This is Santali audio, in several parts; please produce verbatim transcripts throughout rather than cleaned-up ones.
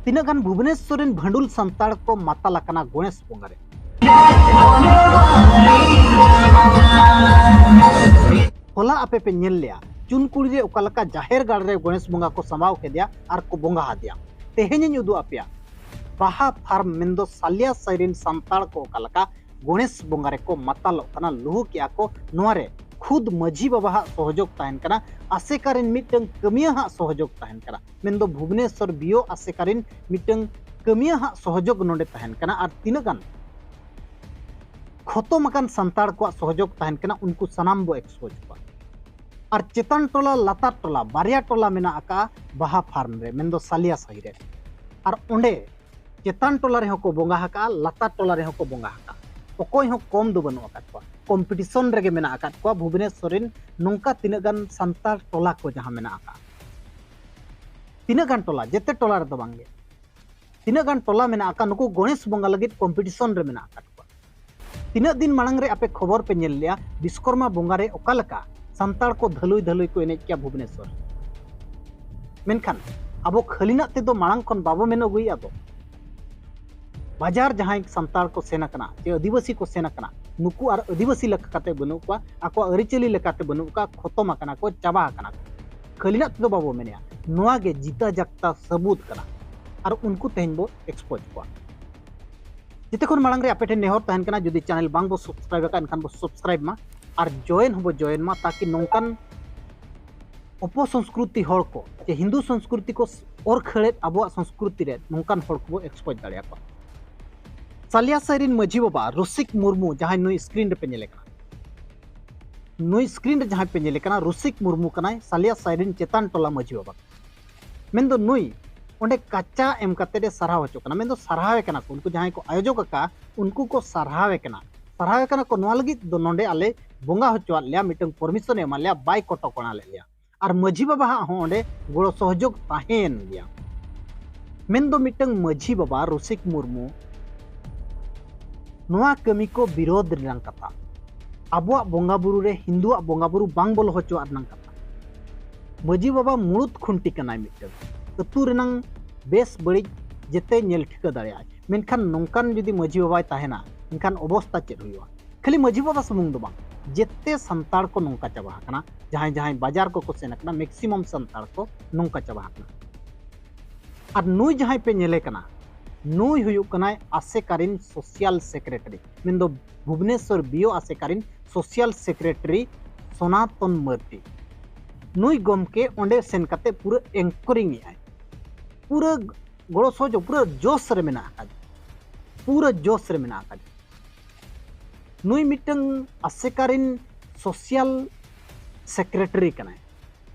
ᱛᱤᱱᱟᱹᱜ ᱜᱟᱱ ᱵᱷᱩᱵᱽᱱᱮᱥᱚᱨ ᱨᱮᱱ ᱵᱷᱟᱹᱰᱩᱞ ᱥᱟᱱᱛᱟᱲ ᱠᱚ ᱢᱟᱛᱟᱞ ᱟᱠᱟᱱᱟ ᱜᱚᱬᱮᱥ ᱵᱚᱸᱜᱟ ᱨᱮ? ᱦᱚᱞᱟ ᱟᱯᱮ ᱯᱮ ᱧᱮᱞ ᱞᱮᱭᱟ ᱪᱩᱱᱠᱩᱲᱤ ᱨᱮ ᱚᱠᱟ ᱞᱮᱠᱟ ᱡᱟᱦᱮᱨ ᱜᱟᱲ ᱨᱮ ᱜᱚᱬᱮᱥ ᱵᱚᱸᱜᱟ ᱠᱚ ᱥᱟᱢᱟᱣ ᱠᱮᱫᱮᱭᱟ ᱟᱨ ᱠᱚ ᱵᱚᱸᱜᱟ ᱟᱫᱮᱭᱟ᱾ ᱛᱮᱦᱮᱧ ᱤᱧ ᱩᱫᱩᱜ ᱟᱯᱮᱭᱟ ᱵᱟᱦᱟ ᱯᱷᱟᱨᱢ ᱢᱮᱱᱫᱚ ᱥᱟᱞᱤᱭᱟ ᱥᱟᱹᱭ ᱨᱮᱱ ᱥᱟᱱᱛᱟᱲ ᱠᱚ ᱚᱠᱟ ᱞᱮᱠᱟ ᱜᱚᱬᱮᱥ ᱵᱚᱸᱜᱟ ᱨᱮᱠᱚ ᱢᱟᱛᱟᱞᱚᱜ ᱠᱟᱱᱟ, ᱞᱩᱦᱩᱠᱮᱜᱼᱟ ᱠᱚ᱾ ᱱᱚᱣᱟ ᱨᱮ ᱠᱷᱩᱫ ᱢᱟᱹᱡᱷᱤ ᱵᱟᱵᱟ ᱦᱟᱜ ᱥᱚᱦᱚᱡᱳᱜᱽ ᱛᱟᱦᱮᱱ ᱠᱟᱱᱟ, ᱟᱥᱮᱠᱟ ᱨᱮᱱ ᱢᱤᱫᱴᱟᱝ ᱠᱟᱹᱢᱤᱭᱟᱹ ᱦᱟᱜ ᱥᱚᱦᱚᱡᱳᱜᱽ ᱛᱟᱦᱮᱱ ᱠᱟᱱᱟ, ᱢᱮᱱᱫᱚ ᱵᱷᱩᱵᱽᱱᱮᱥᱚᱨ ᱵᱤᱭᱳ ᱟᱥᱮᱠᱟ ᱨᱮᱱ ᱢᱤᱫᱴᱟᱝ ᱠᱟᱹᱢᱤᱭᱟᱹ ᱦᱟᱜ ᱥᱚᱦᱚᱡᱳᱜᱽ ᱱᱚᱰᱮ ᱛᱟᱦᱮᱱ ᱠᱟᱱᱟ, ᱟᱨ ᱛᱤᱱᱟᱹᱜ ᱜᱟᱱ ᱠᱷᱚᱛᱚᱢ ᱟᱠᱟᱱ ᱥᱟᱱᱛᱟᱲ ᱠᱚᱣᱟᱜ ᱥᱚᱦᱚᱡᱳᱜᱽ ᱛᱟᱦᱮᱱ ᱠᱟᱱᱟ, ᱩᱱᱠᱩ ᱥᱟᱱᱟᱢ ᱵᱚ expose ᱠᱚᱣᱟ᱾ ᱟᱨ ᱪᱮᱛᱟᱱ ᱴᱚᱞᱟ ᱞᱟᱛᱟᱨ ᱴᱚᱞᱟ ᱵᱟᱨᱭᱟ ᱴᱚᱞᱟ ᱢᱮᱱᱟᱜ ᱟᱠᱟᱫᱼᱟ ᱵᱟᱦᱟ ᱯᱷᱟᱨᱢ ᱨᱮ, ᱢᱮᱱᱫᱚ ᱥᱟᱞᱤᱭᱟ ᱥᱟᱹᱭ ᱨᱮ᱾ ᱟᱨ ᱚᱸᱰᱮ ᱪᱮᱛᱟᱱ ᱴᱚᱞᱟ ᱨᱮᱦᱚᱸ ᱠᱚ ᱵᱚᱸᱜᱟ ᱟᱠᱟᱫᱼᱟ, ᱞᱟᱛᱟᱨ ᱴᱚᱞᱟ ᱨᱮᱦᱚᱸ ᱠᱚ ᱵᱚᱸᱜᱟ ᱟᱠᱟᱫᱼᱟ᱾ ᱚᱠᱚᱭ ᱦᱚᱸ ᱠᱚᱢ ᱫᱚ ᱵᱟᱹᱱᱩᱜ ᱟᱠᱟᱫ ᱠᱚᱣᱟ, ᱠᱚᱢᱯᱤᱴᱤᱥᱚᱱ ᱨᱮᱜᱮ ᱢᱮᱱᱟᱜ ᱟᱠᱟᱫ ᱠᱚᱣᱟ ᱵᱷᱩᱵᱽᱱᱮᱥᱚᱨ ᱨᱮᱱ ᱱᱚᱝᱠᱟ ᱛᱤᱱᱟᱹᱜ ᱜᱟᱱ ᱥᱟᱱᱛᱟᱲ ᱴᱚᱞᱟ ᱠᱚ ᱡᱟᱦᱟᱸ ᱢᱮᱱᱟᱜ ᱟᱠᱟᱫᱼᱟ᱾ ᱛᱤᱱᱟᱹᱜ ᱜᱟᱱ ᱴᱚᱞᱟ, ᱡᱮᱛᱮ ᱴᱚᱞᱟ ᱨᱮᱫᱚ ᱵᱟᱝᱜᱮ, ᱛᱤᱱᱟᱹᱜ ᱜᱟᱱ ᱴᱚᱞᱟ ᱢᱮᱱᱟᱜ ᱟᱠᱟᱫ ᱱᱩᱠᱩ ᱜᱚᱬᱮᱥ ᱵᱚᱸᱜᱟ ᱞᱟᱹᱜᱤᱫ ᱠᱚᱢᱯᱤᱴᱤᱥᱚᱱ ᱨᱮ ᱢᱮᱱᱟᱜ ᱟᱠᱟᱫ ᱠᱚᱣᱟ᱾ ᱛᱤᱱᱟᱹᱜ ᱫᱤᱱ ᱢᱟᱲᱟᱝ ᱨᱮ ᱟᱯᱮ ᱠᱷᱚᱵᱚᱨ ᱯᱮ ᱧᱮᱞ ᱞᱮᱜᱼᱟ ᱵᱤᱥᱠᱚᱨᱢᱟ ᱵᱚᱸᱜᱟ ᱨᱮ ᱚᱠᱟ ᱞᱮᱠᱟ ᱥᱟᱱᱛᱟᱲ ᱠᱚ ᱫᱷᱟᱹᱞᱩᱭ ᱫᱷᱟᱹᱞᱩᱭ ᱠᱚ ᱮᱱᱮᱡ ᱠᱮᱜᱼᱟ ᱵᱷᱩᱵᱽᱱᱮᱥᱚᱨ? ᱢᱮᱱᱠᱷᱟᱱ ᱟᱵᱚ ᱠᱷᱟᱹᱞᱤᱱᱟᱜ ᱛᱮᱫᱚ ᱢᱟᱲᱟᱝ ᱠᱷᱚᱱ ᱵᱟᱵᱚ ᱢᱮᱱ ᱟᱹᱜᱩᱭᱮᱫᱼᱟ ᱫᱚ᱾ ᱵᱟᱡᱟᱨ ᱡᱟᱦᱟᱸᱭ ᱥᱟᱱᱛᱟᱲ ᱠᱚ ᱥᱮᱱ ᱟᱠᱟᱱᱟ ᱪᱮ ᱟᱹᱫᱤᱵᱟᱹᱥᱤ ᱠᱚ ᱥᱮᱱ ᱟᱠᱟᱱᱟ, ᱱᱩᱠᱩ ᱟᱨ ᱟᱹᱫᱤᱵᱟᱹᱥᱤ ᱞᱮᱠᱟ ᱠᱟᱛᱮ ᱵᱟᱹᱱᱩᱜ ᱠᱚᱣᱟ, ᱟᱠᱚᱣᱟᱜ ᱟᱹᱨᱤᱪᱟᱹᱞᱤ ᱞᱮᱠᱟᱛᱮ ᱵᱟᱹᱱᱩᱜ ᱠᱚᱣᱟ, ᱠᱷᱚᱛᱚᱢ ᱟᱠᱟᱱᱟ ᱠᱚ, ᱪᱟᱵᱟ ᱟᱠᱟᱱᱟ ᱠᱚ᱾ ᱠᱷᱟᱹᱞᱤᱱᱟᱜ ᱛᱮᱫᱚ ᱵᱟᱵᱚ ᱢᱮᱱᱮᱜᱼᱟ, ᱱᱚᱣᱟ ᱜᱮ ᱡᱤᱛᱟ ᱡᱟᱠᱛᱟ ᱥᱟᱹᱵᱩᱛ ᱠᱟᱱᱟ᱾ ᱟᱨ ᱩᱱᱠᱩ ᱛᱮᱦᱮᱧ ᱵᱚ expose ᱠᱚᱣᱟ᱾ ᱡᱮᱛᱮ ᱠᱷᱚᱱ ᱢᱟᱲᱟᱝ ᱨᱮ ᱟᱯᱮ ᱴᱷᱮᱱ ᱱᱮᱦᱚᱨ ᱛᱟᱦᱮᱱ ᱠᱟᱱᱟ, ᱡᱩᱫᱤ channel ᱵᱟᱝ ᱵᱚ subscribe ᱟᱠᱟᱫ ᱮᱱᱠᱷᱟᱱ ᱵᱚ subscribe ᱢᱟ ᱟᱨ join ᱦᱚᱸᱵᱚ join ᱢᱟ, ᱛᱟᱠᱤ ᱱᱚᱝᱠᱟᱱ ᱚᱯᱚᱥᱚᱝᱥᱠᱨᱩᱛᱤ ᱦᱚᱲ ᱠᱚ ᱪᱮ ᱦᱤᱱᱫᱩ ᱥᱚᱝᱥᱠᱨᱩᱛᱤ ᱠᱚ ᱚᱨ ᱠᱷᱟᱹᱲᱮᱫ ᱟᱵᱚᱣᱟᱜ ᱥᱚᱝᱥᱠᱨᱩᱛᱤ ᱨᱮ ᱱᱚᱝᱠᱟᱱ ᱦᱚᱲ ᱠᱚᱵᱚ expose ᱫᱟᱲᱮᱭᱟᱠᱚᱣᱟ᱾ ᱥᱟᱞᱤᱭᱟ ᱥᱟᱹᱭ ᱨᱮᱱ ᱢᱟᱹᱡᱷᱤ ᱵᱟᱵᱟ ᱨᱩᱥᱤᱠ ᱢᱩᱨᱢᱩ, ᱡᱟᱦᱟᱸᱭ ᱱᱩᱭ screen ᱨᱮᱯᱮ ᱧᱮᱞᱮ ᱠᱟᱱᱟ, ᱱᱩᱭ screen ᱨᱮ ᱡᱟᱦᱟᱸᱭ ᱯᱮ ᱧᱮᱞᱮ ᱠᱟᱱᱟ, ᱨᱩᱥᱤᱠ ᱢᱩᱨᱢᱩ ᱠᱟᱱᱟᱭ, ᱥᱟᱞᱤᱭᱟ ᱥᱟᱹᱭ ᱨᱮᱱ ᱪᱮᱛᱟᱱ ᱴᱚᱞᱟ ᱢᱟᱹᱡᱷᱤ ᱵᱟᱵᱟ᱾ ᱢᱮᱱᱫᱚ ᱱᱩᱭ ᱚᱸᱰᱮ ᱠᱟᱪᱟ ᱮᱢ ᱠᱟᱛᱮ ᱮ ᱥᱟᱨᱦᱟᱣ ᱦᱚᱪᱚ ᱠᱟᱱᱟ, ᱢᱮᱱᱫᱚ ᱥᱟᱨᱦᱟᱣᱮ ᱠᱟᱱᱟ ᱠᱚ, ᱩᱱᱠᱩ ᱡᱟᱦᱟᱸᱭ ᱠᱚ ᱟᱭᱳᱡᱚᱠ ᱟᱠᱟᱫᱼᱟ ᱩᱱᱠᱩ ᱠᱚ ᱥᱟᱨᱦᱟᱣᱮ ᱠᱟᱱᱟ᱾ ᱥᱟᱨᱦᱟᱣᱮ ᱠᱟᱱᱟ ᱠᱚ, ᱱᱚᱣᱟ ᱞᱟᱹᱜᱤᱫ ᱫᱚ ᱱᱚᱰᱮ ᱟᱞᱮ ᱵᱚᱸᱜᱟ ᱦᱚᱪᱚᱣᱟᱫ ᱞᱮᱭᱟ, ᱢᱤᱫᱴᱟᱝ permission ᱮ ᱮᱢᱟᱫ ᱞᱮᱭᱟ, ᱵᱟᱭ ᱠᱚᱴᱚᱠᱚᱬᱟ ᱞᱮᱫ ᱞᱮᱭᱟ᱾ ᱟᱨ ᱢᱟᱹᱡᱷᱤ ᱵᱟᱵᱟ ᱦᱟᱜ ᱦᱚᱸ ᱚᱸᱰᱮ ᱜᱚᱲᱚ ᱥᱚᱦᱚᱡᱳᱜᱽ ᱛᱟᱦᱮᱸᱭᱮᱱ ᱜᱮᱭᱟ᱾ ᱢᱮᱱᱫᱚ ᱢᱤᱫᱴᱟᱝ ᱢᱟᱹᱡᱷᱤ ᱵᱟᱵᱟ ᱨᱩᱥᱤᱠ ᱢᱩᱨᱢᱩ ᱱᱚᱣᱟ ᱠᱟᱹᱢᱤ ᱠᱚ ᱵᱤᱨᱳᱫᱷ ᱨᱮᱱᱟᱜ ᱠᱟᱛᱷᱟ, ᱟᱵᱚᱣᱟᱜ ᱵᱚᱸᱜᱟ ᱵᱩᱨᱩ ᱨᱮ ᱦᱤᱱᱫᱩᱣᱟᱜ ᱵᱚᱸᱜᱟ ᱵᱩᱨᱩ ᱵᱟᱝ ᱵᱚᱞᱚ ᱦᱚᱪᱚᱣᱟᱜ ᱨᱮᱱᱟᱜ ᱠᱟᱛᱷᱟ᱾ ᱢᱟᱹᱡᱷᱤ ᱵᱟᱵᱟ ᱢᱩᱲᱩᱫ ᱠᱷᱩᱱᱴᱤ ᱠᱟᱱᱟᱭ ᱢᱤᱫᱴᱟᱝ, ᱟᱹᱛᱩ ᱨᱮᱱᱟᱝ ᱵᱮᱥ ᱵᱟᱹᱲᱤᱡ ᱡᱮᱛᱮ ᱧᱮᱞ ᱴᱷᱤᱠᱟᱹ ᱫᱟᱲᱮᱭᱟᱜᱼᱟᱭ᱾ ᱢᱮᱱᱠᱷᱟᱱ ᱱᱚᱝᱠᱟᱱ ᱡᱩᱫᱤ ᱢᱟᱹᱡᱷᱤ ᱵᱟᱵᱟᱭ ᱛᱟᱦᱮᱱᱟ, ᱮᱱᱠᱷᱟᱱ ᱚᱵᱚᱥᱛᱟ ᱪᱮᱫ ᱦᱩᱭᱩᱜᱼᱟ? ᱠᱷᱟᱹᱞᱤ ᱢᱟᱹᱡᱷᱤ ᱵᱟᱵᱟ ᱥᱩᱢᱩᱝ ᱫᱚ ᱵᱟᱝ, ᱡᱮᱛᱮ ᱥᱟᱱᱛᱟᱲ ᱠᱚ ᱱᱚᱝᱠᱟ ᱪᱟᱵᱟ ᱟᱠᱟᱱᱟ᱾ ᱡᱟᱦᱟᱸᱭ ᱡᱟᱦᱟᱸᱭ ᱵᱟᱡᱟᱨ ᱠᱚᱠᱚ ᱥᱮᱱ ᱟᱠᱟᱱᱟ, ᱢᱮᱠᱥᱤᱢᱟᱢ ᱥᱟᱱᱛᱟᱲ ᱠᱚ ᱱᱚᱝᱠᱟ ᱪᱟᱵᱟ ᱟᱠᱟᱱᱟ᱾ ᱟᱨ ᱱᱩᱭ ᱡᱟᱦᱟᱸᱭ ᱯᱮ ᱧᱮᱞᱮ ᱠᱟᱱᱟ, ᱱᱩᱭ ᱦᱩᱭᱩᱜ ᱠᱟᱱᱟᱭ ᱟᱥᱮᱠᱟ ᱨᱤᱱ ᱥᱳᱥᱤᱭᱟᱞ ᱥᱮᱠᱨᱮᱴᱟᱨᱤ, ᱢᱮᱱᱫᱚ ᱵᱷᱩᱵᱽᱱᱮᱥᱚᱨ ᱵᱤᱭᱳ ᱟᱥᱮᱠᱟ ᱨᱤᱱ ᱥᱳᱥᱤᱭᱟᱞ ᱥᱮᱠᱨᱮᱴᱟᱨᱤ ᱥᱚᱱᱟᱛᱚᱱ ᱢᱟᱹᱨᱰᱤ᱾ ᱱᱩᱭ ᱜᱚᱢᱠᱮ ᱚᱸᱰᱮ ᱥᱮᱱ ᱠᱟᱛᱮ ᱯᱩᱨᱟᱹ ᱮᱝᱠᱚᱨᱤᱝ ᱮᱜᱼᱟᱭ, ᱯᱩᱨᱟᱹ ᱜᱚᱲᱚ ᱥᱚᱦᱚᱡᱳᱜ, ᱯᱩᱨᱟᱹ ᱡᱳᱥ ᱨᱮ ᱢᱮᱱᱟᱜ ᱟᱠᱟᱫᱮᱭᱟ, ᱯᱩᱨᱟᱹ ᱡᱳᱥ ᱨᱮ ᱢᱮᱱᱟᱜ ᱟᱠᱟᱫᱮᱭᱟ᱾ ᱱᱩᱭ ᱢᱤᱫᱴᱟᱝ ᱟᱥᱮᱠᱟ ᱨᱤᱱ ᱥᱳᱥᱤᱭᱟᱞ ᱥᱮᱠᱨᱮᱴᱟᱨᱤ ᱠᱟᱱᱟᱭ,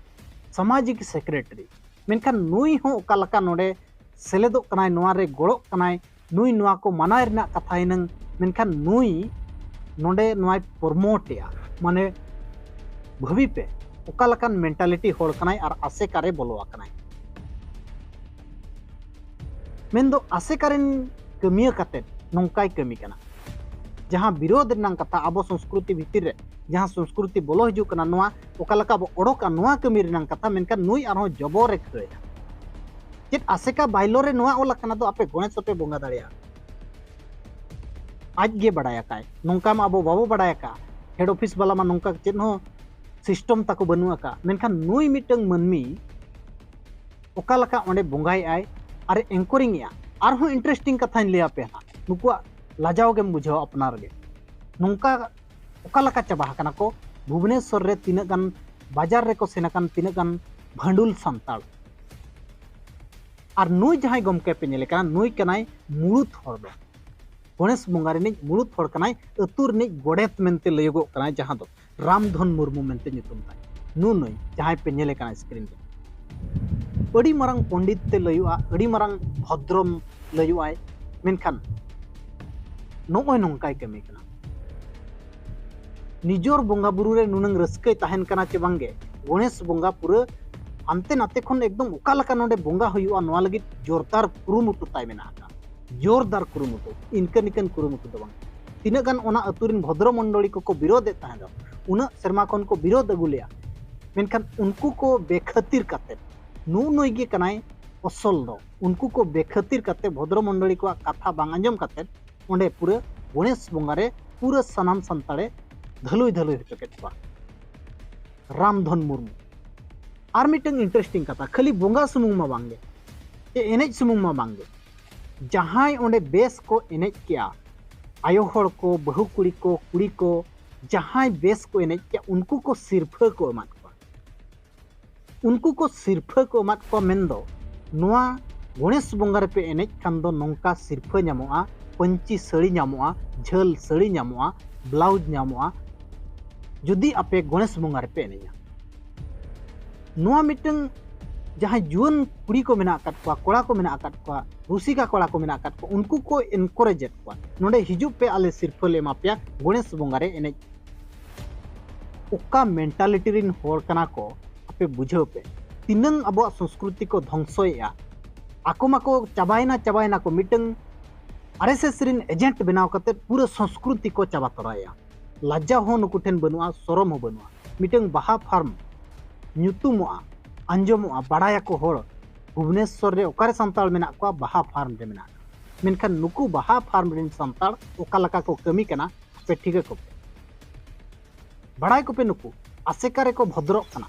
ᱥᱟᱢᱟᱡᱤᱠ ᱥᱮᱠᱨᱮᱴᱟᱨᱤ᱾ ᱢᱮᱱᱠᱷᱟᱱ ᱱᱩᱭ ᱦᱚᱸ ᱚᱠᱟ ᱞᱮᱠᱟ ᱱᱚᱰᱮ ᱥᱮᱞᱮᱫᱚᱜ ᱠᱟᱱᱟᱭ, ᱱᱚᱣᱟ ᱨᱮ ᱜᱚᱲᱚᱜ ᱠᱟᱱᱟᱭ, ᱱᱩᱭ ᱱᱚᱣᱟ ᱠᱚ ᱢᱟᱱᱟᱣ ᱨᱮᱱᱟᱜ ᱠᱟᱛᱷᱟ ᱦᱩᱱᱟᱹᱝ, ᱢᱮᱱᱠᱷᱟᱱ ᱱᱩᱭ ᱱᱚᱰᱮ ᱱᱚᱣᱟᱭ ᱯᱨᱚᱢᱳᱴ ᱮᱜᱼᱟ᱾ ᱢᱟᱱᱮ ᱵᱷᱟᱹᱵᱤ ᱯᱮ, ᱚᱠᱟ ᱞᱮᱠᱟᱱ ᱢᱮᱱᱴᱟᱞᱤᱴᱤ ᱦᱚᱲ ᱠᱟᱱᱟᱭ ᱟᱨ ᱟᱥᱮᱠᱟ ᱨᱮ ᱵᱚᱞᱚ ᱟᱠᱟᱱᱟᱭ᱾ ᱢᱮᱱᱫᱚ ᱟᱥᱮᱠᱟ ᱨᱮᱱ ᱠᱟᱹᱢᱤᱭᱟᱹ ᱠᱟᱛᱮ ᱱᱚᱝᱠᱟᱭ ᱠᱟᱹᱢᱤ ᱠᱟᱱᱟ᱾ ᱡᱟᱦᱟᱸ ᱵᱤᱨᱳᱫᱷ ᱨᱮᱱᱟᱜ ᱠᱟᱛᱷᱟ, ᱟᱵᱚ ᱥᱚᱝᱥᱠᱨᱤᱛᱤ ᱵᱷᱤᱛᱤᱨ ᱨᱮ ᱡᱟᱦᱟᱸ ᱥᱚᱝᱥᱠᱨᱤᱛᱤ ᱵᱚᱞᱚ ᱦᱤᱡᱩᱜ ᱠᱟᱱᱟ, ᱱᱚᱣᱟ ᱚᱠᱟ ᱞᱮᱠᱟ ᱵᱚ ᱚᱰᱚᱠᱟ, ᱱᱚᱣᱟ ᱠᱟᱹᱢᱤ ᱨᱮᱱᱟᱜ ᱠᱟᱛᱷᱟ, ᱢᱮᱱᱠᱷᱟᱱ ᱱᱩᱭ ᱟᱨᱦᱚᱸ ᱡᱚᱵᱚᱨ ᱮ ᱠᱷᱟᱹᱲᱟ᱾ ᱪᱮᱫ ᱟᱥᱮᱠᱟ ᱵᱟᱭᱞᱚ ᱨᱮ ᱱᱚᱣᱟ ᱚᱞ ᱟᱠᱟᱱᱟ ᱫᱚ ᱟᱯᱮ ᱜᱚᱬᱮᱥ ᱦᱚᱸᱯᱮ ᱵᱚᱸᱜᱟ ᱫᱟᱲᱮᱭᱟᱜᱼᱟ? ᱟᱡ ᱜᱮ ᱵᱟᱲᱟᱭ ᱟᱠᱟᱫ᱾ ᱱᱚᱝᱠᱟ ᱢᱟ ᱟᱵᱚ ᱵᱟᱵᱚ ᱵᱟᱲᱟᱭ ᱟᱠᱟᱫ, ᱦᱮᱰ ᱚᱯᱷᱤᱥ ᱵᱟᱞᱟ ᱢᱟ ᱱᱚᱝᱠᱟ ᱪᱮᱫ ᱦᱚᱸ ᱥᱤᱥᱴᱮᱢ ᱛᱟᱠᱚ ᱵᱟᱹᱱᱩᱜ ᱟᱠᱟᱫ᱾ ᱢᱮᱱᱠᱷᱟᱱ ᱱᱩᱭ ᱢᱤᱫᱴᱟᱝ ᱢᱟᱹᱱᱢᱤ ᱚᱠᱟ ᱞᱮᱠᱟ ᱚᱸᱰᱮ ᱵᱚᱸᱜᱟᱭᱮᱫ ᱟᱭ ᱟᱨ ᱮᱝᱠᱚᱨᱤᱝ ᱮᱫᱼᱟ᱾ ᱟᱨᱦᱚᱸ ᱤᱱᱴᱟᱨᱮᱥᱴᱤᱝ ᱠᱟᱛᱷᱟᱧ ᱞᱟᱹᱭ ᱟᱯᱮᱭᱟ ᱦᱟᱸᱜ, ᱱᱩᱠᱩᱣᱟᱜ ᱞᱟᱡᱟᱣ ᱜᱮᱢ ᱵᱩᱡᱷᱟᱹᱣᱟ ᱟᱯᱱᱟᱨ ᱜᱮ᱾ ᱱᱚᱝᱠᱟ ᱚᱠᱟ ᱞᱮᱠᱟ ᱪᱟᱵᱟ ᱟᱠᱟᱱᱟ ᱠᱚ? ᱵᱷᱩᱵᱽᱱᱮᱥᱚᱨ ᱨᱮ ᱛᱤᱱᱟᱹᱜ ᱜᱟᱱ ᱵᱟᱡᱟᱨ ᱨᱮᱠᱚ ᱥᱮᱱ ᱟᱠᱟᱱ, ᱛᱤᱱᱟᱹᱜ ᱜᱟᱱ ᱵᱷᱟᱹᱰᱩᱞ ᱥᱟᱱᱛᱟᱲ᱾ ᱟᱨ ᱱᱩᱭ ᱡᱟᱦᱟᱸᱭ ᱜᱚᱢᱠᱮ ᱯᱮ ᱧᱮᱞᱮ ᱠᱟᱱᱟ, ᱱᱩᱭ ᱠᱟᱱᱟᱭ ᱢᱩᱲᱩᱫ ᱦᱚᱲ ᱫᱚ᱾ ᱜᱚᱬᱮᱥ ᱵᱚᱸᱜᱟ ᱨᱤᱱᱤᱡ ᱢᱩᱲᱩᱫ ᱦᱚᱲ ᱠᱟᱱᱟᱭ, ᱟᱹᱛᱩ ᱨᱤᱱᱤᱡ ᱜᱚᱰᱮᱛ ᱢᱮᱱᱛᱮ ᱞᱟᱹᱭᱚᱜᱚᱜ ᱠᱟᱱᱟᱭ, ᱡᱟᱦᱟᱸ ᱫᱚ ᱨᱟᱢᱫᱷᱚᱱ ᱢᱩᱨᱢᱩ ᱢᱮᱱᱛᱮ ᱧᱩᱛᱩᱢ ᱛᱟᱭ᱾ ᱱᱩᱱᱩᱭ ᱡᱟᱦᱟᱸᱭ ᱯᱮ ᱧᱮᱞᱮ ᱠᱟᱱᱟ ᱥᱠᱨᱤᱱ ᱨᱮ, ᱟᱹᱰᱤ ᱢᱟᱨᱟᱝ ᱯᱚᱱᱰᱤᱛ ᱛᱮ ᱞᱟᱹᱭᱚᱜᱼᱟ, ᱟᱹᱰᱤ ᱢᱟᱨᱟᱝ ᱵᱷᱚᱫᱨᱚᱢ ᱞᱟᱹᱭᱚᱜᱼᱟᱭ, ᱢᱮᱱᱠᱷᱟᱱ ᱱᱚᱜᱼᱚᱭ ᱱᱚᱝᱠᱟᱭ ᱠᱟᱹᱢᱤ ᱠᱟᱱᱟ᱾ ᱱᱤᱡᱚᱨ ᱵᱚᱸᱜᱟ ᱵᱩᱨᱩ ᱨᱮ ᱱᱩᱱᱟᱹᱝ ᱨᱟᱹᱥᱠᱟᱹᱭ ᱛᱟᱦᱮᱱ ᱠᱟᱱᱟ ᱪᱮ ᱵᱟᱝᱜᱮ, ᱜᱚᱬᱮᱥ ᱵᱚᱸᱜᱟ ᱯᱩᱨᱟᱹ ᱦᱟᱱᱛᱮ ᱱᱟᱛᱮ ᱠᱷᱚᱱ ᱮᱠᱫᱚᱢ ᱚᱠᱟ ᱞᱮᱠᱟ ᱱᱚᱰᱮ ᱵᱚᱸᱜᱟ ᱦᱩᱭᱩᱜᱼᱟ, ᱱᱚᱣᱟ ᱞᱟᱹᱜᱤᱫ ᱡᱳᱨᱫᱟᱨ ᱠᱩᱨᱩᱢᱩᱴᱩ ᱛᱟᱭ ᱢᱮᱱᱟᱜ ᱟᱠᱟᱫ᱾ ᱡᱳᱨᱫᱟᱨ ᱠᱩᱨᱩᱢᱩᱴᱩ, ᱤᱱᱠᱟᱹ ᱱᱤᱠᱟᱹᱱ ᱠᱩᱨᱩᱢᱩᱴᱩ ᱫᱚ ᱵᱟᱝ᱾ ᱛᱤᱱᱟᱹᱜ ᱜᱟᱱ ᱚᱱᱟ ᱟᱹᱛᱩ ᱨᱮᱱ ᱵᱷᱚᱫᱨᱚ ᱢᱚᱱᱰᱚᱞᱤ ᱠᱚᱠᱚ ᱵᱤᱨᱳᱫᱮᱫ ᱛᱟᱦᱮᱸ ᱫᱚ, ᱩᱱᱟᱹᱜ ᱥᱮᱨᱢᱟ ᱠᱷᱚᱱ ᱠᱚ ᱵᱤᱨᱳᱫ ᱟᱹᱜᱩ ᱞᱮᱜᱼᱟ, ᱢᱮᱱᱠᱷᱟᱱ ᱩᱱᱠᱩ ᱠᱚ ᱵᱮᱠᱷᱟᱹᱛᱤᱨ ᱠᱟᱛᱮᱫ ᱱᱩᱜᱼᱩ ᱱᱩᱭ ᱜᱮ ᱠᱟᱱᱟᱭ ᱚᱥᱚᱞ ᱫᱚ᱾ ᱩᱱᱠᱩ ᱠᱚ ᱵᱮᱠᱷᱟᱹᱛᱤᱨ ᱠᱟᱛᱮ, ᱵᱷᱚᱫᱨᱚ ᱢᱚᱱᱰᱚᱞᱤ ᱠᱚᱣᱟᱜ ᱠᱟᱛᱷᱟ ᱵᱟᱝ ᱟᱸᱡᱚᱢ ᱠᱟᱛᱮ, ᱚᱸᱰᱮ ᱯᱩᱨᱟᱹ ᱜᱚᱬᱮᱥ ᱵᱚᱸᱜᱟ ᱨᱮ ᱯᱩᱨᱟᱹ ᱥᱟᱱᱟᱢ ᱥᱟᱱᱛᱟᱲᱮ ᱫᱷᱟᱹᱞᱩᱭ ᱫᱷᱟᱹᱞᱩᱭ ᱦᱚᱪᱚ ᱠᱮᱫ ᱠᱚᱣᱟ᱾ ᱨᱟᱢᱫᱷᱚᱱ ᱢᱩᱨᱢᱩ᱾ ᱟᱨ ᱢᱤᱫᱴᱟᱝ interesting ᱠᱟᱛᱷᱟ, ᱠᱷᱟᱹᱞᱤ ᱵᱚᱸᱜᱟ ᱥᱩᱢᱩᱝ ᱢᱟ ᱵᱟᱝᱜᱮ, ᱪᱮ ᱮᱱᱮᱡ ᱥᱩᱢᱩᱝ ᱢᱟ ᱵᱟᱝᱜᱮ, ᱡᱟᱦᱟᱸᱭ ᱚᱸᱰᱮ ᱵᱮᱥ ᱠᱚ ᱮᱱᱮᱡ ᱠᱮᱜᱼᱟ, ᱟᱭᱳ ᱦᱚᱲ ᱠᱚ, ᱵᱟᱹᱦᱩ ᱠᱩᱲᱤ ᱠᱚ, ᱠᱩᱲᱤ ᱠᱚ, ᱡᱟᱦᱟᱸᱭ ᱵᱮᱥ ᱠᱚ ᱮᱱᱮᱡ ᱠᱮᱜᱼᱟ, ᱩᱱᱠᱩ ᱠᱚ ᱥᱤᱨᱯᱷᱟᱹ ᱠᱚ ᱮᱢᱟᱫ ᱠᱚᱣᱟ᱾ ᱩᱱᱠᱩ ᱠᱚ ᱥᱤᱨᱯᱷᱟᱹ ᱠᱚ ᱮᱢᱟᱫ ᱠᱚᱣᱟ ᱢᱮᱱᱫᱚ, ᱱᱚᱣᱟ ᱜᱚᱬᱮᱥ ᱵᱚᱸᱜᱟ ᱨᱮᱯᱮ ᱮᱱᱮᱡ ᱠᱷᱟᱱ ᱫᱚ ᱱᱚᱝᱠᱟ ᱥᱤᱨᱯᱷᱟᱹ ᱧᱟᱢᱚᱜᱼᱟ, ᱯᱟᱹᱧᱪᱤ ᱥᱟᱹᱲᱤ ᱧᱟᱢᱚᱜᱼᱟ, ᱡᱷᱟᱹᱞ ᱥᱟᱹᱲᱤ ᱧᱟᱢᱚᱜᱼᱟ, blouse ᱧᱟᱢᱚᱜᱼᱟ, ᱡᱩᱫᱤ ᱟᱯᱮ ᱜᱚᱬᱮᱥ ᱵᱚᱸᱜᱟ ᱨᱮᱯᱮ ᱮᱱᱮᱡᱼᱟ᱾ ᱱᱚᱣᱟ ᱢᱤᱫᱴᱟᱝ ᱡᱟᱦᱟᱸᱭ ᱡᱩᱣᱟᱹᱱ ᱠᱩᱲᱤ ᱠᱚ ᱢᱮᱱᱟᱜ ᱟᱠᱟᱫ ᱠᱚᱣᱟ, ᱠᱚᱲᱟ ᱠᱚ ᱢᱮᱱᱟᱜ ᱟᱠᱟᱫ ᱠᱚᱣᱟ, ᱨᱩᱥᱤᱠᱟ ᱠᱚᱲᱟ ᱠᱚ ᱢᱮᱱᱟᱜ ᱟᱠᱟᱫ ᱠᱚᱣᱟ, ᱩᱱᱠᱩ ᱠᱚ encourage ᱮᱫ ᱠᱚᱣᱟ ᱱᱚᱰᱮ ᱦᱤᱡᱩᱜ ᱯᱮ, ᱟᱞᱮ ᱥᱤᱨᱯᱷᱟᱹ ᱞᱮ ᱮᱢᱟ ᱯᱮᱭᱟ ᱜᱚᱬᱮᱥ ᱵᱚᱸᱜᱟ ᱨᱮ ᱮᱱᱮᱡ᱾ ᱚᱠᱟ mentality ᱨᱤᱱ ᱦᱚᱲ ᱠᱟᱱᱟ ᱠᱚ ᱟᱯᱮ ᱵᱩᱡᱷᱟᱹᱣ ᱯᱮ᱾ ᱛᱤᱱᱟᱹᱝ ᱟᱵᱚᱣᱟᱜ ᱥᱚᱸᱥᱠᱨᱩᱛᱤ ᱠᱚ ᱫᱷᱚᱝᱥᱚᱭᱮᱫᱼᱟ᱾ ᱟᱠᱚ ᱢᱟᱠᱚ ᱪᱟᱵᱟᱭᱮᱱᱟ, ᱪᱟᱵᱟᱭᱮᱱᱟ ᱠᱚ, ᱢᱤᱫᱴᱟᱝ RSS ᱨᱤᱱ agent ᱵᱮᱱᱟᱣ ᱠᱟᱛᱮ ᱯᱩᱨᱟᱹ ᱥᱚᱸᱥᱠᱨᱩᱛᱤ ᱠᱚ ᱪᱟᱵᱟ ᱛᱚᱨᱟᱭᱮᱫᱼᱟ᱾ ᱞᱟᱡᱟᱣ ᱦᱚᱸ ᱱᱩᱠᱩ ᱴᱷᱮᱱ ᱵᱟᱹᱱᱩᱜᱼᱟ, ᱥᱚᱨᱚᱢ ᱦᱚᱸ ᱵᱟᱹᱱᱩᱜᱼᱟ᱾ ᱢᱤᱫᱴᱟᱝ ᱵᱟᱦᱟ farm ᱧᱩᱛᱩᱢᱚᱜᱼᱟ, ᱟᱸᱡᱚᱢᱚᱜᱼᱟ, ᱵᱟᱲᱟᱭᱟᱠᱚ ᱦᱚᱲ, ᱵᱷᱩᱵᱽᱱᱮᱥᱥᱚᱨ ᱨᱮ ᱚᱠᱟᱨᱮ ᱥᱟᱱᱛᱟᱲ ᱢᱮᱱᱟᱜ ᱠᱚᱣᱟ, ᱵᱟᱦᱟ farm ᱨᱮ ᱢᱮᱱᱟᱜ ᱠᱚᱣᱟ᱾ ᱢᱮᱱᱠᱷᱟᱱ ᱱᱩᱠᱩ ᱵᱟᱦᱟ farm ᱨᱮᱱ ᱥᱟᱱᱛᱟᱲ ᱚᱠᱟ ᱞᱮᱠᱟ ᱠᱚ ᱠᱟᱹᱢᱤ ᱠᱟᱱᱟ, ᱟᱯᱮ ᱴᱷᱤᱠᱟᱹ ᱠᱚᱯᱮ᱾ ᱵᱟᱲᱟᱭ ᱠᱚᱯᱮ, ᱱᱩᱠᱩ ᱟᱥᱮᱠᱟ ᱨᱮᱠᱚ ᱵᱷᱚᱫᱨᱚᱜ ᱠᱟᱱᱟ᱾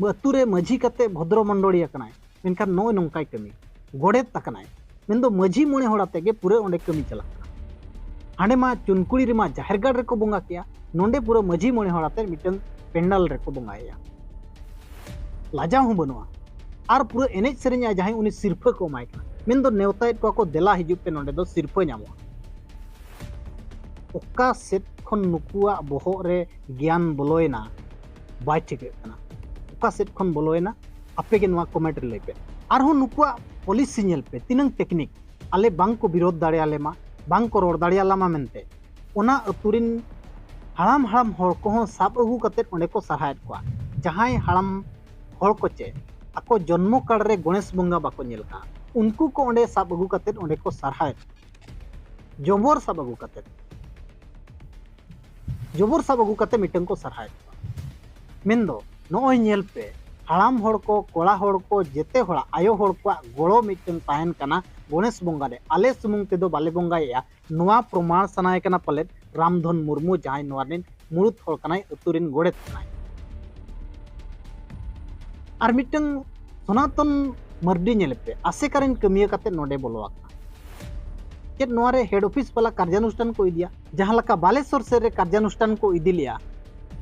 ᱟᱹᱛᱩ ᱨᱮ ᱢᱟᱹᱡᱷᱤ ᱠᱟᱛᱮ ᱵᱷᱚᱫᱨᱚ ᱢᱚᱱᱰᱚᱞᱤᱭᱟᱹ ᱠᱟᱱᱟᱭ, ᱢᱮᱱᱠᱷᱟᱱ ᱱᱚᱜᱼᱚᱭ ᱱᱚᱝᱠᱟᱭ ᱠᱟᱹᱢᱤ, ᱜᱚᱰᱮᱛ ᱟᱠᱟᱱᱟᱭ, ᱢᱮᱱᱫᱚ ᱢᱟᱹᱡᱷᱤ ᱢᱚᱬᱮ ᱦᱚᱲ ᱟᱛᱮ ᱜᱮ ᱯᱩᱨᱟᱹ ᱚᱸᱰᱮ ᱠᱟᱹᱢᱤ ᱪᱟᱞᱟᱜ ᱠᱟᱱᱟ᱾ ᱦᱟᱸᱰᱮ ᱢᱟ ᱪᱩᱱᱠᱩᱲᱤ ᱨᱮᱢᱟ ᱡᱟᱦᱮᱨ ᱜᱟᱲ ᱨᱮᱠᱚ ᱵᱚᱸᱜᱟ ᱠᱮᱜᱼᱟ, ᱱᱚᱸᱰᱮ ᱯᱩᱨᱟᱹ ᱢᱟᱹᱡᱷᱤ ᱢᱚᱬᱮ ᱦᱚᱲ ᱟᱛᱮ ᱢᱤᱫᱴᱟᱝ ᱯᱮᱱᱰᱟᱞ ᱨᱮᱠᱚ ᱵᱚᱸᱜᱟᱭᱮᱜᱼᱟ᱾ ᱞᱟᱡᱟᱣ ᱦᱚᱸ ᱵᱟᱹᱱᱩᱜᱼᱟ᱾ ᱟᱨ ᱯᱩᱨᱟᱹ ᱮᱱᱮᱡ ᱥᱮᱨᱮᱧ ᱟᱭ ᱡᱟᱦᱟᱸᱭ, ᱩᱱᱤ ᱥᱤᱨᱯᱷᱟᱹ ᱠᱚ ᱮᱢᱟᱭ ᱠᱟᱱᱟ, ᱢᱮᱱᱫᱚ ᱱᱮᱣᱛᱟᱭᱮᱫ ᱠᱚᱣᱟ ᱠᱚ, "ᱫᱮᱞᱟ ᱦᱤᱡᱩᱜ ᱯᱮ, ᱱᱚᱸᱰᱮ ᱫᱚ ᱥᱤᱨᱯᱷᱟᱹ ᱧᱟᱢᱚᱜᱼᱟ᱾" ᱚᱠᱟ ᱥᱮᱫ ᱠᱷᱚᱱ ᱱᱩᱠᱩᱣᱟᱜ ᱵᱚᱦᱚᱜ ᱨᱮ ᱜᱮᱭᱟᱱ ᱵᱚᱞᱚᱭᱮᱱᱟ, ᱵᱟᱭ ᱴᱷᱤᱠᱟᱹᱜ ᱠᱟᱱᱟ᱾ ᱚᱠᱟ ᱥᱮᱫ ᱠᱷᱚᱱ ᱵᱚᱞᱚᱭᱮᱱᱟ, ᱟᱯᱮ ᱜᱮ ᱱᱚᱣᱟ comment ᱨᱮ ᱞᱟᱹᱭ ᱯᱮ᱾ ᱟᱨᱦᱚᱸ ᱱᱩᱠᱩᱣᱟᱜ policy ᱧᱮᱞ ᱯᱮ, ᱛᱤᱱᱟᱹᱝ technique, ᱟᱞᱮ ᱵᱟᱝ ᱠᱚ ᱵᱤᱨᱳᱫᱷ ᱫᱟᱲᱮᱭᱟᱞᱮ ᱢᱟ, ᱵᱟᱝ ᱠᱚ ᱨᱚᱲ ᱫᱟᱲᱮᱭᱟᱞᱟ ᱢᱟ ᱢᱮᱱᱛᱮ᱾ ᱚᱱᱟ ᱟᱹᱛᱩ ᱨᱤᱱ ᱦᱟᱲᱟᱢ ᱦᱟᱲᱟᱢ ᱦᱚᱲ ᱠᱚᱦᱚᱸ ᱥᱟᱵ ᱟᱹᱜᱩ ᱠᱟᱛᱮᱫ ᱚᱸᱰᱮ ᱠᱚ ᱥᱟᱨᱦᱟᱣᱮᱫ ᱠᱚᱣᱟ᱾ ᱡᱟᱦᱟᱸᱭ ᱦᱟᱲᱟᱢ ᱦᱚᱲ ᱠᱚ ᱪᱮ ᱟᱠᱚ ᱡᱚᱱᱢᱚ ᱠᱟᱞ ᱨᱮ ᱜᱚᱬᱮᱥ ᱵᱚᱸᱜᱟ ᱵᱟᱠᱚ ᱧᱮᱞ ᱠᱟᱜᱼᱟ, ᱩᱱᱠᱩ ᱠᱚ ᱚᱸᱰᱮ ᱥᱟᱵ ᱟᱹᱜᱩ ᱠᱟᱛᱮᱫ ᱚᱸᱰᱮ ᱠᱚ ᱥᱟᱨᱦᱟᱣᱮᱫ ᱠᱚᱣᱟ᱾ ᱡᱚᱵᱚᱨ ᱥᱟᱵ ᱟᱹᱜᱩ ᱠᱟᱛᱮᱫ, ᱡᱚᱵᱚᱨ ᱥᱟᱵ ᱟᱹᱜᱩ ᱠᱟᱛᱮᱫ ᱢᱤᱫᱴᱟᱝ ᱠᱚ ᱥᱟᱨᱦᱟᱣᱮᱫ ᱠᱚᱣᱟ᱾ ᱢᱮᱱᱫᱚ, ᱱᱚᱜᱼᱚᱭ ᱧᱮᱞ ᱯᱮ, ᱦᱟᱲᱟᱢ ᱦᱚᱲ ᱠᱚ, ᱠᱚᱲᱟ ᱦᱚᱲ ᱠᱚ, ᱡᱮᱛᱮ ᱦᱚᱲᱟᱜ, ᱟᱭᱳ ᱦᱚᱲ ᱠᱚᱣᱟᱜ ᱜᱚᱲᱚ ᱢᱤᱫᱴᱟᱝ ᱛᱟᱦᱮᱱ ᱠᱟᱱᱟ ᱜᱚᱬᱮᱥ ᱵᱚᱸᱜᱟ ᱨᱮ᱾ ᱟᱞᱮ ᱥᱩᱢᱩᱝ ᱛᱮᱫᱚ ᱵᱟᱞᱮ ᱵᱚᱸᱜᱟᱭᱮᱫᱼᱟ, ᱱᱚᱣᱟ ᱯᱨᱚᱢᱟᱬ ᱥᱟᱱᱟᱭᱮ ᱠᱟᱱᱟ ᱯᱟᱞᱮᱫ ᱨᱟᱢᱫᱷᱚᱱ ᱢᱩᱨᱢᱩ, ᱡᱟᱦᱟᱸᱭ ᱱᱚᱣᱟ ᱨᱤᱱ ᱢᱩᱲᱩᱫ ᱦᱚᱲ ᱠᱟᱱᱟᱭ, ᱟᱹᱛᱩ ᱨᱤᱱ ᱜᱚᱰᱮᱛ ᱠᱟᱱᱟᱭ᱾ ᱟᱨ ᱢᱤᱫᱴᱟᱝ ᱥᱚᱱᱟᱛᱚᱱ ᱢᱟᱨᱰᱤ ᱧᱮᱞᱮ ᱯᱮ, ᱟᱥᱮᱠᱟ ᱨᱤᱱ ᱠᱟᱹᱢᱤᱭᱟᱹ ᱠᱟᱛᱮ ᱱᱚᱰᱮ ᱵᱚᱞᱚ ᱟᱠᱟᱱᱟ᱾ ᱪᱮᱫ ᱱᱚᱣᱟ ᱨᱮ ᱦᱮᱰ ᱚᱯᱷᱤᱥ ᱵᱟᱞᱟ ᱠᱟᱨᱡᱟᱱᱩᱥᱴᱷᱟᱱ ᱠᱚ ᱤᱫᱤᱭᱟ? ᱡᱟᱦᱟᱸ ᱞᱮᱠᱟ ᱵᱟᱞᱮᱥᱚᱨ ᱥᱮᱫ ᱨᱮ ᱠᱟᱨᱡᱟᱱᱩᱥᱴᱷᱟᱱ ᱠᱚ ᱤᱫᱤ ᱞᱮᱜᱼᱟ,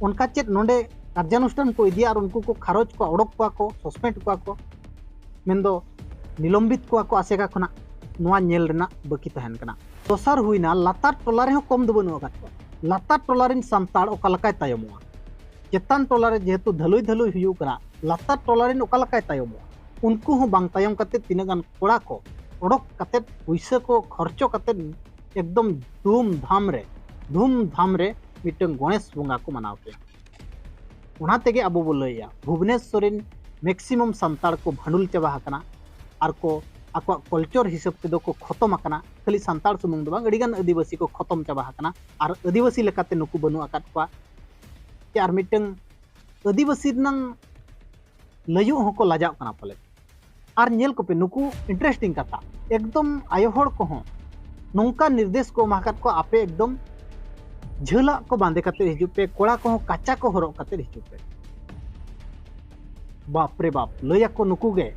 ᱚᱱᱠᱟ ᱪᱮᱫ ᱱᱚᱰᱮ ᱠᱟᱨᱡᱟᱱᱩᱥᱴᱷᱟᱱ ᱠᱚ ᱤᱫᱤᱭᱟ ᱟᱨ ᱩᱱᱠᱩ ᱠᱚ ᱠᱷᱟᱨᱚᱪ ᱠᱚᱣᱟ, ᱚᱰᱚᱠ ᱠᱚᱣᱟ ᱠᱚ, ᱥᱚᱥᱯᱮᱱᱰ ᱠᱚᱣᱟ ᱠᱚ, ᱢᱮᱱᱫᱚ ᱱᱤᱞᱚᱢᱵᱤᱛ ᱠᱚᱣᱟ ᱠᱚ ᱟᱥᱮᱠᱟ ᱠᱷᱚᱱᱟᱜ? ᱱᱚᱣᱟ ᱧᱮᱞ ᱨᱮᱱᱟᱜ ᱵᱟᱹᱠᱤ ᱛᱟᱦᱮᱱ ᱠᱟᱱᱟ᱾ ᱫᱚᱥᱟᱨ ᱦᱩᱭᱱᱟ, ᱞᱟᱛᱟᱨ ᱴᱚᱞᱟ ᱨᱮᱦᱚᱸ ᱠᱚᱢ ᱫᱚ ᱵᱟᱹᱱᱩᱜ ᱟᱠᱟᱫ ᱠᱚᱣᱟ᱾ ᱞᱟᱛᱟᱨ ᱴᱚᱞᱟ ᱨᱮᱱ ᱥᱟᱱᱛᱟᱲ ᱚᱠᱟ ᱞᱮᱠᱟᱭ ᱛᱟᱭᱚᱢᱚᱜᱼᱟ? ᱪᱮᱛᱟᱱ ᱴᱚᱞᱟ ᱨᱮ ᱡᱮᱦᱮᱛᱩ ᱫᱷᱟᱹᱞᱩᱭ ᱫᱷᱟᱹᱞᱩᱭ ᱦᱩᱭᱩᱜ ᱠᱟᱱᱟ, ᱞᱟᱛᱟᱨ ᱴᱚᱞᱟ ᱨᱮᱱ ᱚᱠᱟ ᱞᱮᱠᱟᱭ ᱛᱟᱭᱚᱢᱚᱜᱼᱟ? ᱩᱱᱠᱩ ᱦᱚᱸ ᱵᱟᱝ ᱛᱟᱭᱚᱢ ᱠᱟᱛᱮ ᱛᱤᱱᱟᱹᱜ ᱜᱟᱱ ᱠᱚᱲᱟ ᱠᱚ ᱚᱰᱚᱠ ᱠᱟᱛᱮ, ᱯᱩᱭᱥᱟᱹ ᱠᱚ ᱠᱷᱚᱨᱪᱚ ᱠᱟᱛᱮ ᱮᱠᱫᱚᱢ ᱫᱷᱩᱢ ᱫᱷᱟᱢ ᱨᱮ, ᱫᱷᱩᱢ ᱫᱷᱟᱢ ᱨᱮ ᱢᱤᱫᱴᱟᱝ ᱜᱚᱬᱮᱥ ᱵᱚᱸᱜᱟ ᱠᱚ ᱢᱟᱱᱟᱣ ᱠᱮᱭᱟ᱾ ᱚᱱᱟ ᱛᱮᱜᱮ ᱟᱵᱚ ᱵᱚ ᱞᱟᱹᱭᱟ, ᱵᱷᱩᱵᱽᱱᱮᱥᱥᱚᱨ ᱨᱮᱱ ᱢᱮᱠᱥᱤᱢᱟᱢ ᱥᱟᱱᱛᱟᱲ ᱠᱚ ᱵᱷᱟᱸᱰᱩᱞ ᱪᱟᱵᱟ ᱟᱠᱟᱱᱟ ᱟᱨ ᱠᱚ ᱟᱠᱚᱣᱟᱜ ᱠᱚᱞᱪᱚᱨ ᱦᱤᱥᱟᱹᱵ ᱛᱮᱫᱚ ᱠᱚ ᱠᱷᱚᱛᱚᱢ ᱟᱠᱟᱱᱟ᱾ ᱠᱷᱟᱹᱞᱤ ᱥᱟᱱᱛᱟᱲ ᱥᱩᱢᱩᱝ ᱫᱚ ᱵᱟᱝ, ᱟᱹᱰᱤᱜᱟᱱ ᱟᱹᱫᱤᱵᱟᱹᱥᱤ ᱠᱚ ᱠᱷᱚᱛᱚᱢ ᱪᱟᱵᱟ ᱟᱠᱟᱱᱟ᱾ ᱟᱨ ᱟᱹᱫᱤᱵᱟᱹᱥᱤ ᱞᱮᱠᱟᱛᱮ ᱱᱩᱠᱩ ᱵᱟᱹᱱᱩᱜ ᱟᱠᱟᱫ ᱠᱚᱣᱟ᱾ ᱪᱮ ᱟᱨ ᱢᱤᱫᱴᱟᱝ ᱟᱹᱫᱤᱵᱟᱹᱥᱤ ᱨᱮᱱᱟᱝ ᱞᱟᱹᱭᱩᱜ ᱦᱚᱸᱠᱚ ᱞᱟᱡᱟᱜ ᱠᱟᱱᱟ ᱯᱟᱞᱮ᱾ ᱟᱨ ᱧᱮᱞ ᱠᱚᱯᱮ, ᱱᱩᱠᱩ ᱤᱱᱴᱟᱨᱮᱥᱴᱤᱝ ᱠᱟᱛᱷᱟ, ᱮᱠᱫᱚᱢ ᱟᱭᱳ ᱦᱚᱲ ᱠᱚᱦᱚᱸ ᱱᱚᱝᱠᱟ ᱱᱤᱨᱫᱮᱥ ᱠᱚ ᱮᱢᱟ ᱟᱠᱟᱫ ᱠᱚᱣᱟ, ᱟᱯᱮ ᱮᱠᱫᱚᱢ ᱡᱷᱟᱹᱞᱟᱜ ᱠᱚ ᱵᱟᱸᱫᱮ ᱠᱟᱛᱮ ᱦᱤᱡᱩᱜ ᱯᱮ, ᱠᱚᱲᱟ ᱠᱚᱦᱚᱸ ᱠᱟᱪᱟ ᱠᱚ ᱦᱚᱨᱚᱜ ᱠᱟᱛᱮ ᱦᱤᱡᱩᱜ ᱯᱮ᱾ ᱵᱟᱯ ᱨᱮ ᱵᱟᱯ, ᱞᱟᱹᱭ ᱟᱠᱚ ᱱᱩᱠᱩ ᱜᱮ,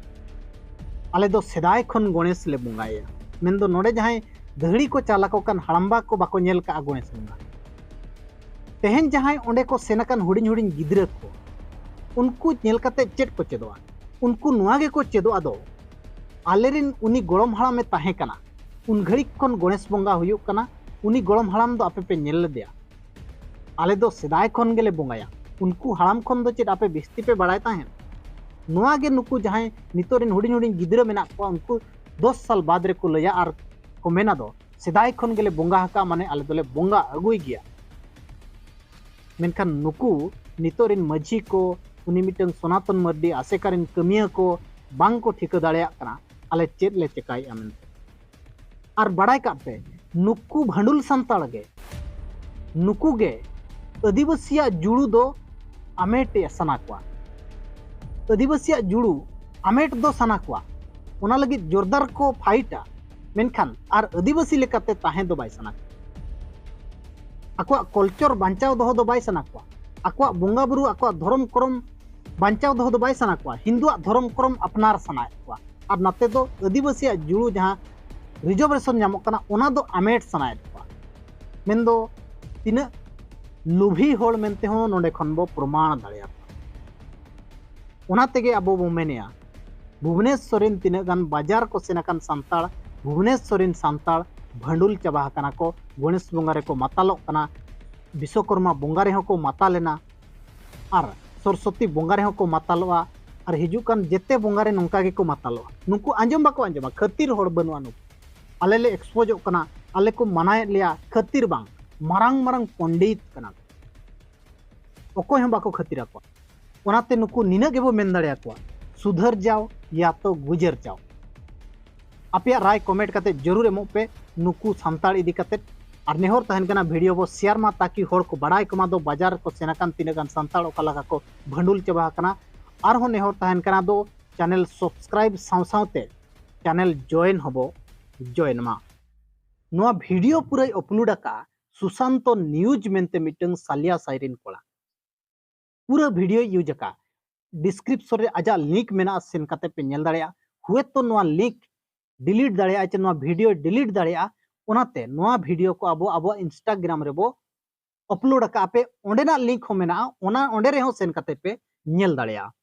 "ᱟᱞᱮ ᱫᱚ ᱥᱮᱫᱟᱭ ᱠᱷᱚᱱ ᱜᱚᱬᱮᱥ ᱞᱮ ᱵᱚᱸᱜᱟᱭᱟ", ᱢᱮᱱᱫᱚ ᱱᱚᱰᱮ ᱡᱟᱦᱟᱸᱭ ᱫᱟᱹᱦᱲᱤ ᱠᱚ ᱪᱟᱞ ᱟᱠᱚ ᱠᱟᱱ, ᱦᱟᱲᱟᱢᱵᱟ ᱠᱚ ᱵᱟᱠᱚ ᱧᱮᱞ ᱠᱟᱜᱼᱟ ᱜᱚᱬᱮᱥ ᱵᱚᱸᱜᱟ᱾ ᱛᱮᱦᱮᱧ ᱡᱟᱦᱟᱸᱭ ᱚᱸᱰᱮ ᱠᱚ ᱥᱮᱱ ᱟᱠᱟᱱ ᱦᱩᱰᱤᱧ ᱦᱩᱰᱤᱧ ᱜᱤᱫᱽᱨᱟᱹ ᱠᱚ, ᱩᱱᱠᱩ ᱧᱮᱞ ᱠᱟᱛᱮ ᱪᱮᱫ ᱠᱚ ᱪᱮᱫᱚᱜᱼᱟ? ᱩᱱᱠᱩ ᱱᱚᱣᱟ ᱜᱮᱠᱚ ᱪᱮᱫᱚᱜᱼᱟ ᱫᱚ, ᱟᱞᱮᱨᱮᱱ ᱩᱱᱤ ᱜᱚᱲᱚᱢ ᱦᱟᱲᱟᱢᱮ ᱛᱟᱦᱮᱸ ᱠᱟᱱᱟ, ᱩᱱ ᱜᱷᱟᱹᱲᱤᱡ ᱠᱷᱚᱱ ᱜᱚᱬᱮᱥ ᱵᱚᱸᱜᱟ ᱦᱩᱭᱩᱜ ᱠᱟᱱᱟ, ᱩᱱᱤ ᱜᱚᱲᱚᱢ ᱦᱟᱲᱟᱢ ᱫᱚ ᱟᱯᱮ ᱯᱮ ᱧᱮᱞ ᱞᱮᱫᱮᱭᱟ? ᱟᱞᱮ ᱫᱚ ᱥᱮᱫᱟᱭ ᱠᱷᱚᱱ ᱜᱮᱞᱮ ᱵᱚᱸᱜᱟᱭᱟ᱾ ᱩᱱᱠᱩ ᱦᱟᱲᱟᱢ ᱠᱷᱚᱱ ᱫᱚ ᱪᱮᱫ ᱟᱯᱮ ᱵᱤᱥᱛᱤ ᱯᱮ ᱵᱟᱲᱟᱭ ᱛᱟᱦᱮᱸᱫ? ᱱᱚᱣᱟ ᱜᱮ ᱱᱩᱠᱩ ᱡᱟᱦᱟᱸᱭ ᱱᱤᱛᱚᱜ ᱨᱮᱱ ᱦᱩᱰᱤᱧ ᱦᱩᱰᱤᱧ ᱜᱤᱫᱽᱨᱟᱹ ᱢᱮᱱᱟᱜ ᱠᱚᱣᱟ, ᱩᱱᱠᱩ ᱫᱚᱥ ᱥᱟᱞ ᱵᱟᱫᱽ ᱨᱮᱠᱚ ᱞᱟᱹᱭᱟ ᱟᱨ ᱠᱚ ᱢᱮᱱᱟ ᱫᱚ, "ᱥᱮᱫᱟᱭ ᱠᱷᱚᱱ ᱜᱮᱞᱮ ᱵᱚᱸᱜᱟ ᱟᱠᱟᱫᱼᱟ, ᱢᱟᱱᱮ ᱟᱞᱮ ᱫᱚᱞᱮ ᱵᱚᱸᱜᱟ ᱟᱹᱜᱩᱭ ᱜᱮᱭᱟ᱾" ᱢᱮᱱᱠᱷᱟᱱ ᱱᱩᱠᱩ ᱱᱤᱛᱚᱜ ᱨᱮᱱ ᱢᱟᱹᱡᱷᱤ ᱠᱚ, ᱩᱱᱤ ᱢᱤᱫᱴᱟᱝ ᱥᱚᱱᱟᱛᱚᱱ ᱢᱟᱨᱰᱤ ᱟᱥᱮᱠᱟ ᱨᱮᱱ ᱠᱟᱹᱢᱤᱭᱟᱹ ᱠᱚ ᱵᱟᱝ ᱠᱚ ᱴᱷᱤᱠᱟᱹ ᱫᱟᱲᱮᱭᱟᱜ ᱠᱟᱱᱟ, ᱟᱞᱮ ᱪᱮᱫ ᱞᱮ ᱪᱮᱠᱟᱭᱮᱫᱼᱟ ᱢᱮᱱᱛᱮ᱾ ᱟᱨ ᱵᱟᱲᱟᱭ ᱠᱟᱜ ᱯᱮ, ᱱᱩᱠᱩ ᱵᱷᱟᱸᱰᱩᱞ ᱥᱟᱱᱛᱟᱲ ᱜᱮ, ᱱᱩᱠᱩ ᱜᱮ ᱟᱹᱫᱤᱵᱟᱹᱥᱤᱭᱟᱜ ᱡᱩᱲᱩ ᱫᱚ ᱟᱢᱮᱴ ᱥᱟᱱᱟ ᱠᱚᱣᱟ᱾ ᱟᱹᱫᱤᱵᱟᱹᱥᱤᱭᱟᱜ ᱡᱩᱲᱩ ᱟᱢᱮᱴ ᱫᱚ ᱥᱟᱱᱟ ᱠᱚᱣᱟ, ᱚᱱᱟ ᱞᱟᱹᱜᱤᱫ ᱡᱳᱨᱫᱟᱨ ᱠᱚ ᱯᱷᱟᱭᱤᱴᱟ, ᱢᱮᱱᱠᱷᱟᱱ ᱟᱨ ᱟᱹᱫᱤᱵᱟᱹᱥᱤ ᱞᱮᱠᱟᱛᱮ ᱛᱟᱦᱮᱸ ᱫᱚ ᱵᱟᱭ ᱥᱟᱱᱟ ᱠᱚᱣᱟ᱾ ᱟᱠᱚᱣᱟᱜ ᱠᱚᱞᱪᱚᱨ ᱵᱟᱧᱪᱟᱣ ᱫᱚᱦᱚ ᱫᱚ ᱵᱟᱭ ᱥᱟᱱᱟ ᱠᱚᱣᱟ, ᱟᱠᱚᱣᱟᱜ ᱵᱚᱸᱜᱟ ᱵᱩᱨᱩ, ᱟᱠᱚᱣᱟᱜ ᱫᱷᱚᱨᱚᱢ ᱠᱚᱨᱚᱢ ᱵᱟᱧᱪᱟᱣ ᱫᱚᱦᱚ ᱫᱚ ᱵᱟᱭ ᱥᱟᱱᱟ ᱠᱚᱣᱟ, ᱦᱤᱱᱫᱩᱣᱟᱜ ᱫᱷᱚᱨᱚᱢ ᱠᱚᱨᱚᱢ ᱟᱯᱱᱟᱨ ᱥᱟᱱᱟᱭᱮᱫ ᱠᱚᱣᱟ᱾ ᱟᱨ ᱱᱟᱛᱮ ᱫᱚ ᱟᱹᱫᱤᱵᱟᱹᱥᱤᱭᱟᱜ ᱡᱩᱲᱩ ᱡᱟᱦᱟᱸ ᱨᱤᱡᱟᱨᱵᱷᱮᱥᱚᱱ ᱧᱟᱢᱚᱜ ᱠᱟᱱᱟ, ᱚᱱᱟ ᱫᱚ ᱟᱢᱮᱴ ᱥᱟᱱᱟᱭᱮᱫ ᱠᱚᱣᱟ᱾ ᱢᱮᱱᱫᱚ ᱛᱤᱱᱟᱹᱜ ᱞᱩᱵᱷᱤ ᱦᱚᱲ ᱢᱮᱱᱛᱮ ᱦᱚᱸ ᱱᱚᱰᱮ ᱠᱷᱚᱱ ᱵᱚ ᱯᱨᱚᱢᱟᱬ ᱫᱟᱲᱮᱭᱟᱠᱚᱣᱟ᱾ ᱚᱱᱟ ᱛᱮᱜᱮ ᱟᱵᱚ ᱵᱚ ᱢᱮᱱᱮᱜᱼᱟ, ᱵᱷᱩᱵᱽᱱᱮᱥᱥᱚᱨ ᱨᱮᱱ ᱛᱤᱱᱟᱹᱜ ᱜᱟᱱ ᱵᱟᱡᱟᱨ ᱠᱚ ᱥᱮᱱ ᱟᱠᱟᱱ ᱥᱟᱱᱛᱟᱲ, ᱵᱷᱩᱵᱽᱱᱮᱥᱥᱚᱨ ᱨᱮᱱ ᱥᱟᱱᱛᱟᱲ ᱵᱷᱟᱹᱰᱩᱞ ᱪᱟᱵᱟ ᱟᱠᱟᱱᱟ ᱠᱚ, ᱜᱚᱬᱮᱥ ᱵᱚᱸᱜᱟ ᱨᱮᱠᱚ ᱢᱟᱛᱟᱞᱚᱜ ᱠᱟᱱᱟ, ᱵᱤᱥᱥᱚᱠᱚᱨᱢᱟ ᱵᱚᱸᱜᱟ ᱨᱮᱦᱚᱸ ᱠᱚ ᱢᱟᱛᱟᱞᱮᱱᱟ, ᱟᱨ ᱥᱚᱨᱚᱥᱚᱛᱤ ᱵᱚᱸᱜᱟ ᱨᱮᱦᱚᱸ ᱠᱚ ᱢᱟᱛᱟᱞᱚᱜᱼᱟ, ᱟᱨ ᱦᱤᱡᱩᱜ ᱠᱟᱱ ᱡᱮᱛᱮ ᱵᱚᱸᱜᱟ ᱨᱮ ᱱᱚᱝᱠᱟ ᱜᱮᱠᱚ ᱢᱟᱛᱟᱞᱚᱜᱼᱟ᱾ ᱱᱩᱠᱩ ᱟᱸᱡᱚᱢ ᱵᱟᱠᱚ ᱟᱸᱡᱚᱢᱟ, ᱠᱷᱟᱹᱛᱤᱨ ᱦᱚᱲ ᱵᱟᱹᱱᱩᱜᱼᱟ ᱱᱩᱠᱩ᱾ ᱟᱞᱮ ᱞᱮ ᱮᱠᱥᱯᱳᱡᱚᱜ ᱠᱟᱱᱟ, ᱟᱞᱮ ᱠᱚ ᱢᱟᱱᱟᱭᱮᱫ ᱞᱮᱭᱟ, ᱠᱷᱟᱹᱛᱤᱨ ᱵᱟᱝ, ᱢᱟᱨᱟᱝ ᱢᱟᱨᱟᱝ ᱯᱚᱱᱰᱤᱛ ᱠᱟᱱᱟ ᱠᱚ, ᱚᱠᱚᱭ ᱦᱚᱸ ᱵᱟᱠᱚ ᱠᱷᱟᱹᱛᱤᱨ ᱟᱠᱚᱣᱟ᱾ ᱚᱱᱟᱛᱮ ᱱᱩᱠᱩ ᱱᱤᱱᱟᱹᱜ ᱜᱮᱵᱚ ᱢᱮᱱ ᱫᱟᱲᱮᱭᱟᱠᱚᱣᱟ, ᱥᱩᱫᱷᱟᱹᱨ ᱡᱟᱣ ᱭᱟ ᱛᱚ ᱜᱩᱡᱟᱹᱨ ᱡᱟᱣ᱾ ᱟᱯᱮᱭᱟᱜ ᱨᱟᱭ ᱠᱚᱢᱮᱱᱴ ᱠᱟᱛᱮ ᱡᱟᱹᱨᱩᱲ ᱮᱢᱚᱜ ᱯᱮ ᱱᱩᱠᱩ ᱥᱟᱱᱛᱟᱲ ᱤᱫᱤ ᱠᱟᱛᱮ᱾ ᱟᱨ ᱱᱮᱦᱚᱨ ᱛᱟᱦᱮᱱ ᱠᱟᱱᱟ ᱵᱷᱤᱰᱤᱭᱳ ᱵᱚ ᱥᱮᱭᱟᱨ ᱢᱟ, ᱛᱟᱠᱤ ᱦᱚᱲ ᱠᱚ ᱵᱟᱲᱟᱭ ᱠᱚᱢᱟ ᱫᱚ ᱵᱟᱡᱟᱨ ᱠᱚ ᱥᱮᱱ ᱟᱠᱟᱱ ᱛᱤᱱᱟᱹᱜ ᱜᱟᱱ ᱥᱟᱱᱛᱟᱲ ᱚᱠᱟ ᱞᱮᱠᱟ ᱠᱚ ᱵᱷᱟᱹᱰᱩᱞ ᱪᱟᱵᱟ ᱟᱠᱟᱱᱟ᱾ ᱟᱨᱦᱚᱸ ᱱᱮᱦᱚᱨ ᱛᱟᱦᱮᱱ ᱠᱟᱱᱟ ᱫᱚ ᱪᱮᱱᱮᱞ ᱥᱟᱵᱥᱠᱨᱟᱭᱤᱵ ᱥᱟᱶ ᱥᱟᱶᱛᱮ ᱪᱮᱱᱮᱞ ᱡᱚᱭᱮᱱ ᱦᱚᱸᱵᱚ ᱡᱚᱭᱮᱱ ᱢᱟ᱾ ᱱᱚᱣᱟ ᱵᱷᱤᱰᱤᱭᱳ ᱯᱩᱨᱟᱹᱭ ᱟᱯᱞᱳᱰ ᱟᱠᱟᱫᱼᱟ ᱥᱩᱥᱟᱱᱛᱚ ᱱᱤᱭᱩᱡᱽ ᱢᱮᱱᱛᱮ ᱢᱤᱫᱴᱟᱝ ᱥᱟᱞᱤᱭᱟ ᱥᱟᱭᱨᱤᱱ ᱠᱚᱲᱟ᱾ ᱯᱩᱨᱟᱹ ᱵᱷᱤᱰᱤᱭᱳᱭ ᱤᱭᱩᱡᱽ ᱟᱠᱟᱫᱼᱟ᱾ ᱰᱤᱥᱠᱨᱤᱯᱥᱚᱱ ᱨᱮ ᱟᱡᱟᱜ ᱞᱤᱝᱠ ᱢᱮᱱᱟᱜᱼᱟ, ᱥᱮᱱ ᱠᱟᱛᱮ ᱯᱮ ᱧᱮᱞ ᱫᱟᱲᱮᱭᱟᱜᱼᱟ᱾ ᱦᱩᱭᱛᱚ ᱱᱚᱣᱟ ᱞᱤᱝᱠ ᱰᱤᱞᱤᱴ ᱫᱟᱲᱮᱭᱟᱜᱼᱟ, ᱪᱮ ᱱᱚᱣᱟ ᱵᱷᱤᱰᱤᱭᱳᱭ ᱰᱤᱞᱤᱴ ᱫᱟᱲᱮᱭᱟᱜᱼᱟ᱾ ᱚᱱᱟᱛᱮ ᱱᱚᱣᱟ ᱵᱷᱤᱰᱤᱭᱳ ᱠᱚ ᱟᱵᱚ ᱟᱵᱚᱣᱟᱜ ᱤᱱᱥᱴᱟᱜᱨᱟᱢ ᱨᱮᱵᱚ ᱟᱯᱞᱳᱰ ᱟᱠᱟᱫᱼᱟ ᱯᱮ, ᱚᱸᱰᱮᱱᱟᱜ ᱞᱤᱝᱠ ᱦᱚᱸ ᱢᱮᱱᱟᱜᱼᱟ, ᱚᱱᱟ ᱚᱸᱰᱮ ᱨᱮᱦᱚᱸ ᱥᱮᱱ ᱠᱟᱛᱮ ᱯᱮ ᱧᱮᱞ ᱫᱟᱲᱮᱭᱟᱜᱼᱟ᱾